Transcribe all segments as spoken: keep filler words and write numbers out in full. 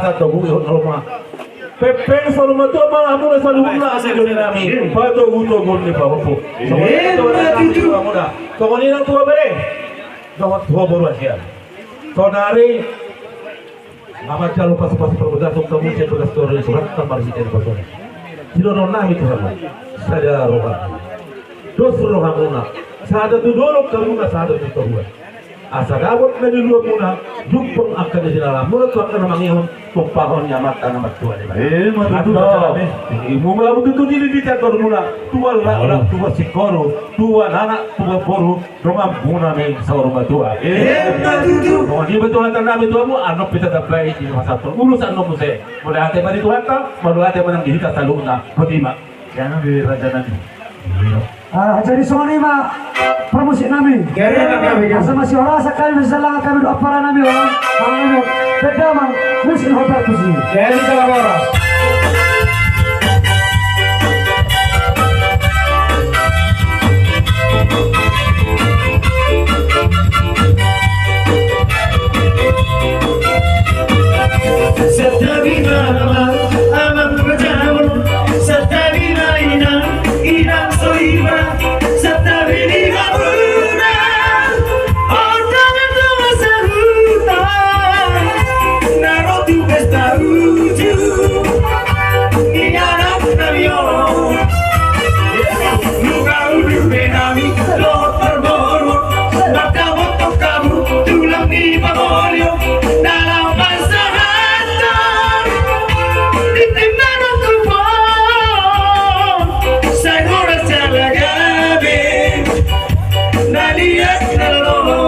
Asa togu ihut na loma. Pepeng saur matua ma hamuna saluhutna, anggi doli nami. Patogu-togu ni pahompu. Songon i nang tua bere. Songon tua boru asia. Saonari nga manjalo pasu-pasu parbagas, songon muse bagas toru ni surat kamar hite na pasona. Sidohonon nami tu hamu. Sada roha. Dos rohamuna. Sada tu dolok hamuna, sada tu toruan. Asa dapot na niluamuna, jumpang angka na jinalahanmuna tu angka na mangihut, tumpahon ni Amanta na martua Debata. Eh, ima tutu. Ima tutu di di di atormuna, tu halak, tu hasingkoru, tu anak, tu boru, donganmuna nang saur matua. Eh, ima tutu. Ima tutu. Annon pe tatambai di masa ulos annon muse. Mauliate ma di Tuhanta, mauliate ma nang di hita saluhutna. Boti ma. Jadi songon i ma parmusik nami. Asa masihorasan hami, masijalangan hami dohot ampara nami on. Beda ma musik na hombar tusi. Jadi salam horas. Santabi ma amang, amang rajamu. Santabi ma inang, inang soibana. Santabi ni hamuna on, tonga-tonga sahuta na ro tu pesta uju ni anak nami on. Nunga udur be hami dohot parboru, mardapot hamu tulang ni pangoli on, na laho pasahathon tintin na ro tu pos, sai horas jala gabe na liat na lolo.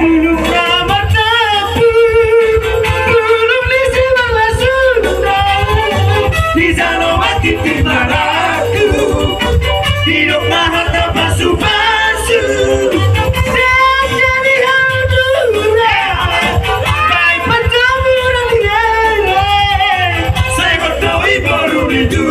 Nunga martampuk bulung ni simarlasunda, dijalo ma tintin marangkup, didok ma hata pasu-pasu. Sai jadi haturan, baen panjabu na nilele, sai mandok i boru ni tu.